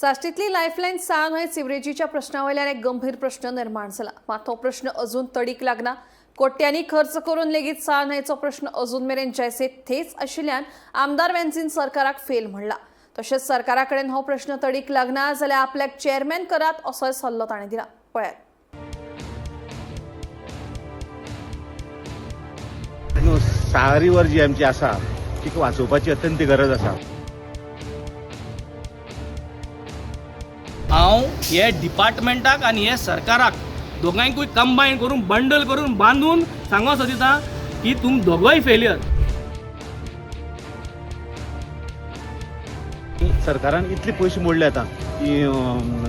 साश्टीतली Lifeline साळ न्हंय सिवरेजीच्या प्रश्नावयल्यान एक गंभीर प्रश्न निर्माण जाला. मात हो प्रश्न अजून तडीक लागना. कोट्यांनी खर्च करून लेगीत साळ न्हंयचो प्रश्न अजून मेरेन जैसे थेच आशिल्ल्यान आमदार वेन्झीन सरकाराक फेल म्हणला. तशेंच सरकारा कडेन हो प्रश्न तडीक लागना जाल्यार आपल्याक चेअरमॅन करात असोय सल्लो ताणें दिला. पळयात. न्हू, साळ रिवर जी आमची आसा तिका वाचोवपाची अत्यंत गरज आसा. हांव हे डिपार्टमेंटाक आनी हे सरकाराक दोगांयकूय कंबायन करून बंडल करून बांदून सांगो सोदिता की तुम दोगोय फेलियर. सरकारान इतले पयशे मोडले आतां की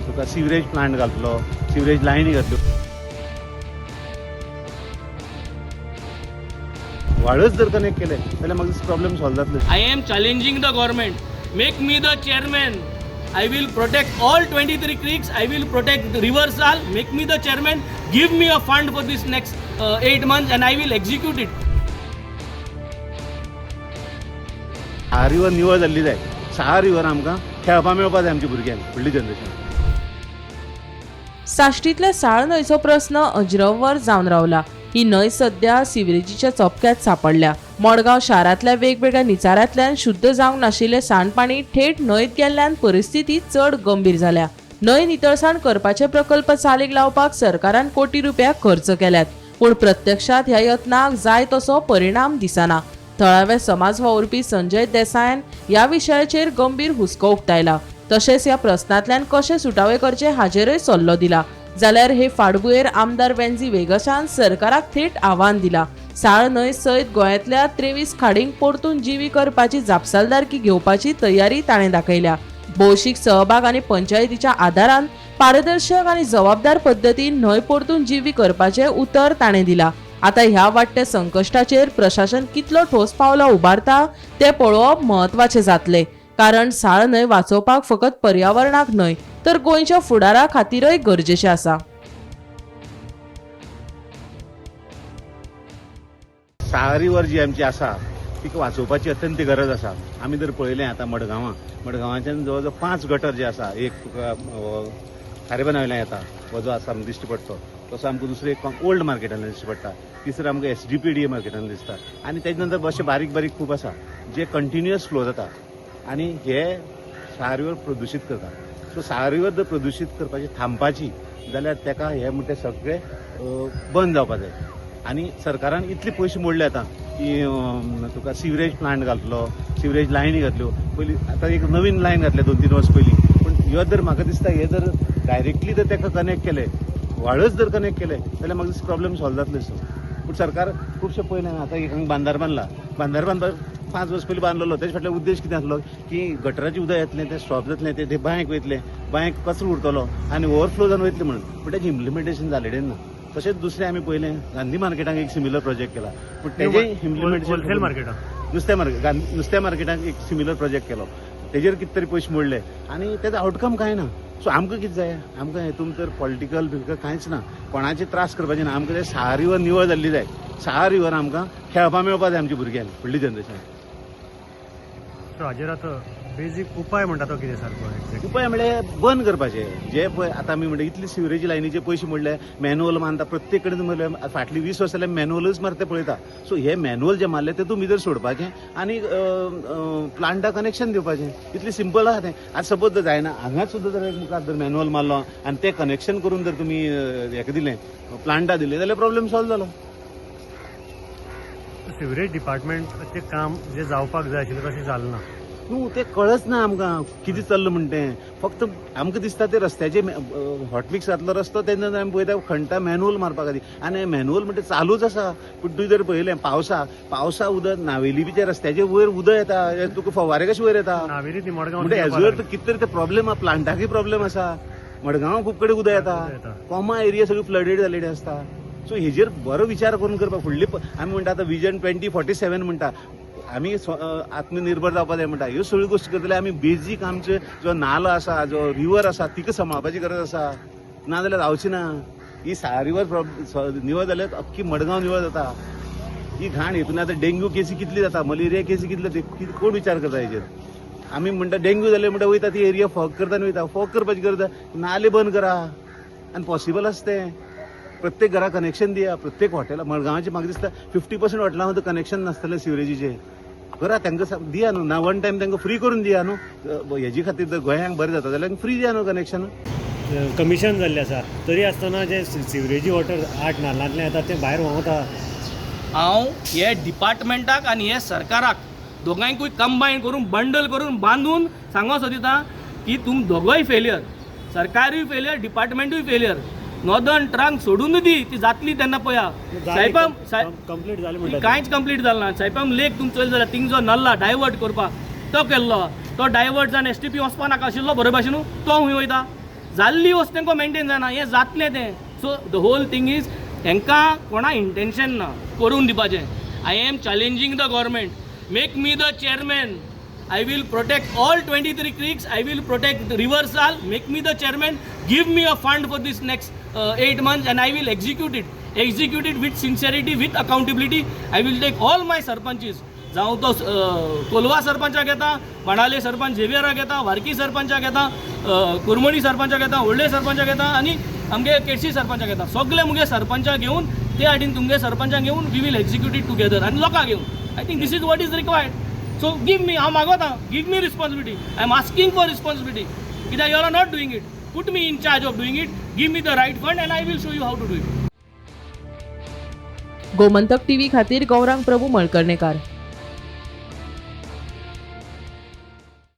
तुका सिवरेज प्लांट घातलो, सिवरेज लायनी घातल्यो, व्हाळच जर कनेक्ट केले जाल्यार म्हाका प्रॉब्लेम सॉल्व जातले. I am challenging the government, make me the chairman. I will protect all 23 creeks. I will protect river Sal. Make me the chairman, give me a fund for this next 8 months and I will execute it. Sal river निवळ जाल्ली जाय. साळ river आमकां खेळपा मेळपा जाय आमच्या भुरग्यांक, फुडली जनरेशन. साश्टीतल्या साळ न्हंयचो प्रस्न अज्रंवर जावन रावला. ही न्हंय सध्या सिवरेजीच्या चपक्यात सापडल्या. मडगांव शारांतल्या वेगवेगळ्या निचारांतल्यान शुद्ध जावंक नाशिल्लें सांडपाणी थेट न्हंयत गेल्ल्यान परिस्थिती चड गंभीर जाल्या. न्हंय नितळसाण करपाचे प्रकल्प चालीक लावपाक सरकारान कोटी रुपया खर्च केल्यात, पूण प्रत्यक्षात ह्या यत्नाक जाय तसो परिणाम दिसना. थळावे समाज वावुरपी संजय देसायान ह्या विशयाचेर गंभीर हुस्को उक्तायला. तशेंच ह्या प्रस्नांतल्यान कशें सुटावे करचे हाचेरय सल्लो दिला. जाल्यार हे फाटभुंयेर आमदार वेन्झी वेगसान सरकाराक थेट आव्हान दिला. साळ न्हंय सयत गोंयांतल्या 23 खाडींक परतून जिवी करपाची जापसालदारकी घेवपाची तयारी ताणें दाखयल्या. भौशीक सहभाग आनी पंचायतीच्या आदारान पारदर्शक आनी जबाबदार पद्दतीन न्हंय परतून जिवी करपाचें उतर ताणें दिला. आतां ह्या वाडट्या संकश्टाचेर प्रशासन कितलो ठोस पावलां उबारता तें पळोवप म्हत्वाचें जातलें, कारण साळ न्हंय वाचोवपाक फकत पर्यावरणाक न्हय तर गोंयच्या फुडारा खातीरय गरजेचें आसा. साळ रिवर जी आमची आसा तिका वाचोवपाची अत्यंत गरज आसा. आमी जर पळयलें आतां मडगांवां, मडगांवाच्यान जवळ जवळ पांच गटर जे आसा, एक तुका खारेबाना वयल्यान येता हो जो आसा आमकां दिश्टी पडटा, तसो आमकां दुसरो एक ओल्ड मार्केटान दिश्टी पडटा, तिसरो आमकां एसजीपीडीए मार्केटान दिसता आनी तेजे नंतर अशे बारीक बारीक खूब आसा जे कंटिन्युअस फ्लो जाता आनी हे साळ रिवर प्रदुशीत करता. सो साळ रिवर जर प्रदुशीत करपाची थांबपाची जाल्यार तेका हे म्हणटे सगळे बंद जावपा जाय. आनी सरकारान इतले पयशे मोडले आतां की तुका सिवरेज प्लांट घातलो, सिवरेज लायनी घातल्यो, पयलीं आतां एक नवीन लायन घातल्या 2-3 वर्स पयलीं. पूण ह्यो जर म्हाका दिसता हे जर डायरेक्टली जर ताका कनेक्ट केले, व्हाळच जर कनेक्ट केले जाल्यार म्हाका दिसता प्रॉब्लेम सॉल्व जातलो दिसता. पूण सरकार खुबशे पयलें आतां एक हांगा बांदार बांदला, बांदार बांदपाक 5 वर्स पयलीं बांदलेलो. तेजे फाटल्यान उद्देश कितें आसलो की गटराचें उदक येतलें तें स्टॉप जातलें, तें बांयक वयतलें, बांयक कचरो उरतलो आनी ओवरफ्लो जावन वयतलें म्हणून. पूण तेजें इम्प्लिमेंटेशन जालें ना. तशेंच दुसरें आमी पळयलें गांधी मार्केटाक एक सिमिलर प्रोजेक्ट केला, पूण तेजें इम्प्लिमेंटेशन होलसेल मार्केटाक नुस्त्या मार्केट, नुस्त्या मार्केटाक एक सिमिलर प्रोजेक्ट केलो, तेजेर कितें तरी पयशे मोडले आनी तेजो आवटकम कांय ना. सो आमकां कितें जाय, आमकां हेतून तर पॉलिटिकल बिलकल कांयच ना, कोणाचे त्रास करपाचे ना. आमकां ते साळ रिवर निवळ जाल्ली जाय. साळ रिवर आमकां खेळपा मेळपा जाय आमच्या भुरग्यांक, फुडली जनरेशन. सो हाजेर आतां बेजीक उपाय म्हणटा तो कितें सारको एक्झॅक्ट? उपाय म्हळ्यार बंद करपाचे जे पळय आतां आमी म्हणटा इतली सिवरेज लायनीचे पयशे मोडले, मॅन्युअल मारता प्रत्येक कडेन म्हणल्यार फाटली 20 वर्सां जाल्यार मॅन्युअलूच मारता पळयता. सो हे मॅन्युअल जे मारले ते तुमी जर सोडपाचे आनी प्लांटा कनेक्शन दिवपाचें, इतलें सिंपल आहा तें. आतां सपोज जर जायना हांगाच सुद्दां जर एक मुखार जर मॅन्युअल मारलो आनी तें कनेक्शन करून जर तुमी हेका दिलें, प्लांटा दिलें जाल्यार प्रॉब्लेम सॉल्व जालो. सिवरेज डिपार्टमेंटचें काम जें जावपाक जाय आशिल्लें तशें जालें ना. न्हू तें कळच ना आमकां कितें चल्लां म्हण तें. फक्त आमकां दिसता ते रस्त्याचे हॉटमिक्स घातलो रस्तो, तेन्ना आमी पळयता खणटा मॅन्युअल मारपा खातीर आनी मॅन्युअल म्हणटा चालूच आसा. पूण तुवें जर पळयलें पावसा पावसा उदक नावेली रस्त्याचे वयर उदक येता, तुका फवारे कशे वयर येता. नावेली ती मडगांव म्हणजे हेजो कितें तरी ते प्रॉब्लेम आहा, प्लांटाकय प्रॉब्लेम आसा, मडगांव खूब कडेन उदक येता, कोमा एरिया सगळी फ्लडेड जाल्लेली आसता. सो हेजेर बरो विचार करून करपाक फुडली आमी म्हणटा आतां विजन 2047 म्हणटा, आमी आत्मनिर्भर जावपा जाय म्हणटा. ह्यो सगळ्यो गोश्टी करतले आमी बेजीक आमचे जो नालो आसा, जो रिवर आसा तिका सांबाळपाची गरज आसा, ना जाल्यार जावची ना. ही साळ रिवर निवळ जाल्यार अख्खी मडगांव निवळ जाता. ही घाण हितून आतां डेंग्यू केसी कितली जाता, मलेरिया केसी कितली जाता, कोण विचार करता हेजेर? आमी म्हणटा डेंग्यू जाले म्हणटा वयता ती एरिया फॉग करता आनी वयता. फॉग करपाची गरज आसा, नाले बंद करा आनी पॉसिबल आसा तें. प्रत्येक घरा कनेक्शन दिया, प्रत्येक हॉटेला. मडगांवाचें म्हाका दिसता 50% हॉटेलां सुद्दां कनेक्शन नासतलें सिवरेजीचें. करा तांकां दिया न्हू, ना वन टायम तांकां फ्री करून दिया न्हू. हेजी खातीर जर गोंयांक बरें जाता जाल्यार फ्री दिया न्हू कनेक्शन. कमिशन जाल्लें आसा तरी आसतना जे सिवरेजी वॉटर आठ नाल्लांतलें येता तें भायर व्हांवता. हांव हे डिपार्टमेंटाक आनी हे सरकाराक दोगांयकूय कंबायन करून, बंडल करून, बांदून सांगो सोदिता की तुम दोगोय फेलियर, सरकारूय फेलियर, डिपार्टमेंटूय फेलियर. नॉर्दर्न ट्रंक सोडून दी, ती जातली तेन्ना पळया. सायपाम कंप्लीट जालें ती म्हणटा. कांयच कंप्लीट जालें ना. सायपाम लेक तुम चोयलें जाल्यार थिंग जो नल्ला डायवर्ट करपाक तो केल्लो, तो डायवर्ट जावन एस टी पी वचपा नाका आशिल्लो बरे भाशेन, न्हू तो हुंय वयता. जाल्ली वस्त तेंकां मेनटेन जायना, हें जातलें तें. So the whole thing is हेंकां कोणा इंटेन्शन ना करून दिवपाचें. I am challenging the government, make me the chairman, I will protect all 23 creeks, I will protect river Sal. Make me the chairman, give me a fund for this next 8 months and I will execute it. Execute it with sincerity, with accountability. I will take all my sarpanches. जावं तो कोलवा सरपंचाक येता, बाणाले सरपंच झेवियराक येता, वारकी सरपंचाक येता, कुरमणी सरपंचाक येता, व्हडले सरपंचाक येता आनी आमगे केडशी सरपंचाक येता. सगळे मुगे सरपंचाक घेवन ते हाडीन, तुमगे सरपंचाक घेवन we will execute it together आनी लोकांक घेवन. I think this is what is required. So give me, हांव मागोता, give me responsibility. I am asking for responsibility कित्याक you are not doing it. Put me in charge of doing it, give me the right fund and I will show you how to do it. Gomantak TV खातीर गौरांग प्रभू मळकर्णेकार.